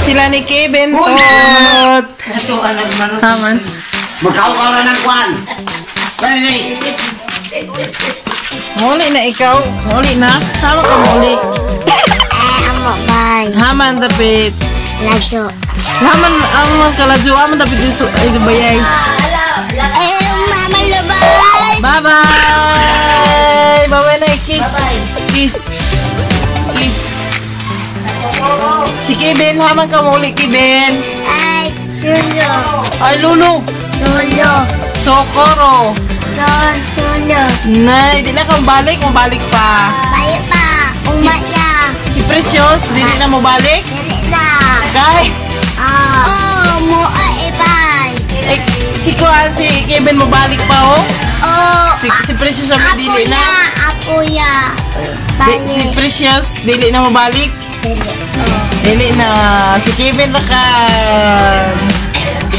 Sila ni Kevin Tot. Haman. Magkaw-kaw na ng kwan. Dali. Muli na ikaw. Muli na. Sama ka muli. Amo bay. Haman dapit. Lajo. Haman ang kaladyo. Haman dapit isu ay bayay. Eh, mama lubay. Bye-bye! Bye-bye na. Kiss. Kiss. Kiss. Si Kevin, haman ka muli, Kevin. Ay, sulo. Ay, Lulu. Sulo. Socorro. Sulo. Nay, di na ka balik. Mabalik pa. Balik pa. Umaya. Si Precious, di na mo balik. Dili na. Kay. Ah. Oh, mo ay bay. Eh, si Kuan, si Kevin mo balik pa, oh. Oh, Si Precious sabi dili na. Apo ya. Di, si Balik. Precious, dili na mo balik. Dili. Dili na. Si Kevin na ka.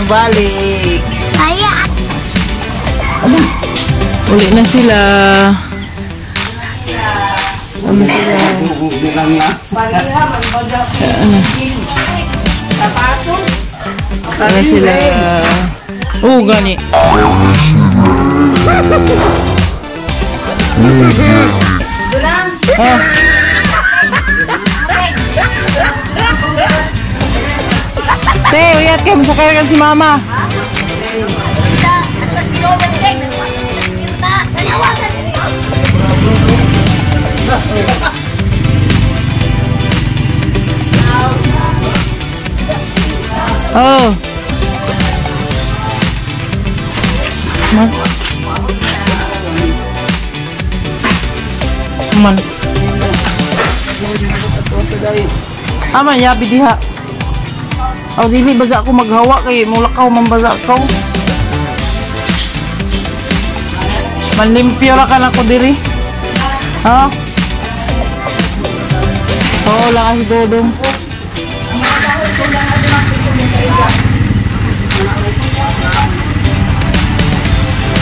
Balik. Kaya. Uli na sila. Ano sila? Ano sila? Oh, gani. Ah. Te, uyat kayo. Masakay kan si mama. Oh. Man. Man. Ama, yabi diha. Aw, dili baza ako maghawa kay mulakaw man baza ko. Manlimpyo ra ka na ko diri. Ha? Oo, lakas dodong.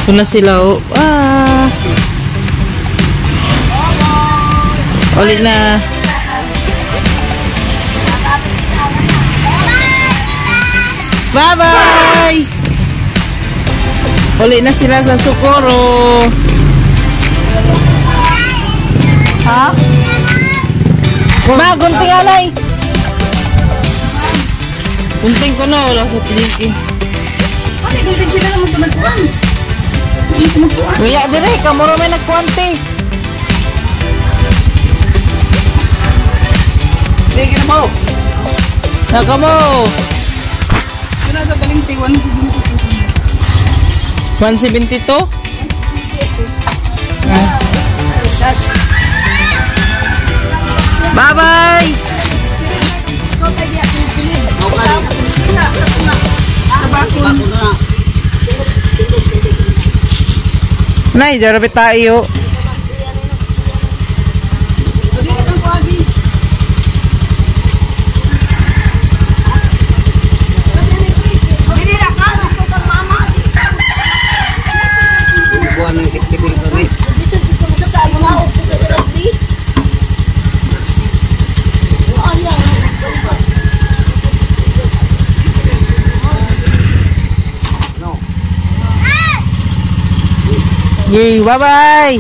Ito na sila, oh. Ah. Ulit na. Bye-bye! Uli na sila sa Socorro. Ha? Ma, gunting alay. Gunting ko na, wala sa piliki. Ay, gunting sila naman tumagkuhan. Kuya, dire, kamuro may nagkuante. Sige na mo. Naka mo. Yun sa balingti, 172. 172? Ah. Bye-bye! Nay, jarabe tayo. Buwan ng sikipil ko rin. No. Yay, bye-bye!